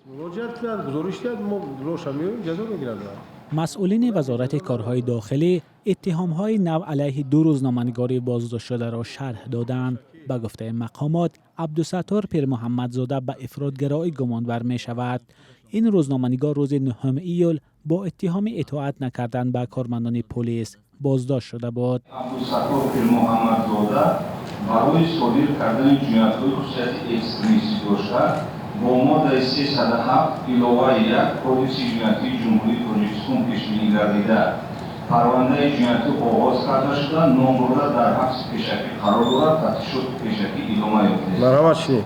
Муроҷиат кунад, гузориш диҳад, мо роша меоем, ҷазо мегирад. Масъулини Вазорати корҳои дохилӣ иттиҳомҳои нав алайҳи ду рӯзноманигори боздоштшударо шарҳ доданд. Ба гуфтаи мақомот, Абдусаттор Пирмуҳаммадзода ба ифротгароӣ гумонбар мешавад. Ин рӯзноманигор рӯзи 9 июл бо иттиҳоми итоат накардан ба кормандони полис боздошт шуда буд. Абдусаттор Пирмуҳаммадзода барои содир кардани ҷиноятҳои хусусияти экстремистӣ дошта бо моддаи 307 иловаи 1 Кодекси ҷиноятии Ҷумҳурии Тоҷикистон пешбинӣ гардида, парвандаи ҷиноятӣ оғоз карда шуда, номбурда дар ҳабси пешакӣ қарор дорад, тафтишоти пешакӣ идома ёфтааст. Марҳамат, шинед.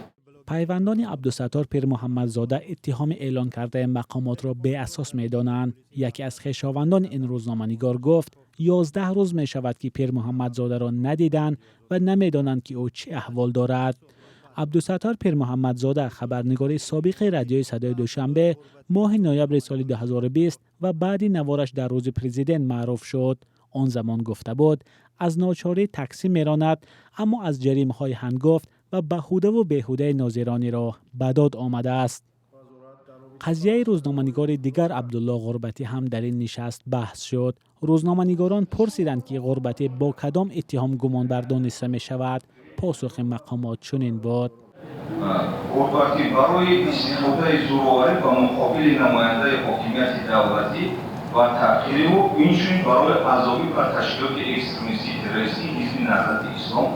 Пайвандони Абдусаттор Пирмуҳаммадзода иттиҳоми эълон кардаи мақомотро беасос медонанд. Яке аз хешовандони ин рӯзноманигор гуфт, 11 рӯз мешавад, ки Пирмуҳаммадзодаро надиданд ва намедонанд, ки ӯ чӣ аҳвол дорад. Абдусаттор Пирмуҳаммадзода, хабарнигори собиқи Радиои Садои Душанбе, моҳи ноябри соли 2020 ва баъди навораш дар Рӯзи Президент маъруф шуд. Он замон гуфта буд, аз ночорӣ таксӣ меронад, аммо аз ҷаримаҳои ҳангофт ва баҳудаву беҳудаи нозирони роҳ ба дод омадааст. Қазияи рӯзноманигори дигар, Абдулло Ғурбатӣ, ҳам дар ин нишаст баҳс шуд. Рӯзноманигорон пурсиданд, ки Ғурбатӣ бо кадом иттиҳом гумонбар дониста мешавад. Посухи мақомот чунин буд: Ғурбатӣ барои истифодаи зӯроварӣ ба муқобили намояндаи ҳокимияти давлатӣ ва таҳқири ӯ, инчунин барои аъзогӣ ба ташкилоти экстремистии террористии Ҳизби Наҳзати Ислом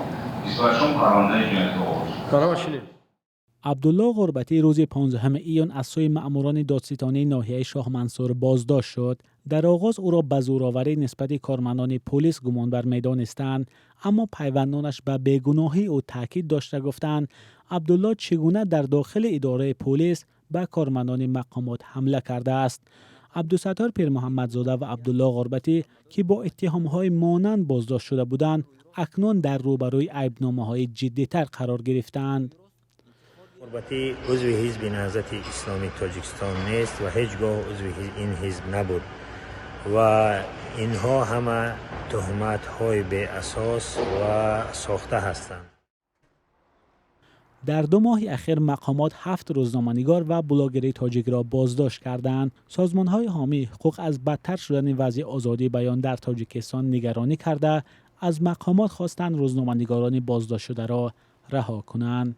нисбатшон парвандаи ҷиноятӣ оғоз шуд. Марҳамат, шинед. Абдулло Ғурбатӣ рӯзи 15 июн аз сӯи маъмурони додситонии ноҳияи Шоҳмансур боздошт шуд. Дар оғоз ӯро ба зӯроварӣ нисбати кормандони полис гумонбар медонистанд, аммо пайвандонаш ба бегуноҳии ӯ таъкид дошта, гуфтанд, Абдулло чӣ гуна дар дохили идораи полис ба кормандони мақомот ҳамла кардааст. Абдусаттор Пирмуҳаммадзода ва Абдулло Ғурбатӣ, ки бо иттиҳомҳои монанд боздошт шуда буданд, акнун дар рӯбарӯи айбномаҳои ҷиддитар қарор гирифтаанд. Ғурбатӣ узви Ҳизби Наҳзати Исломии Тоҷикистон нест ва ҳеҷ гоҳ узви ин ҳизб набуд ва инҳо ҳама туҳматҳои беасос ва сохта ҳастанд. Дар 2 моҳи ахир мақомот ҳафт рӯзноманигор ва блогери тоҷикро боздошт карданд. Созмонҳои ҳомии ҳуқуқ аз бадтар шудани вазъи озодии баён дар Тоҷикистон нигаронӣ карда, аз мақомот хостанд, рӯзноманигорони боздоштшударо раҳо кунанд.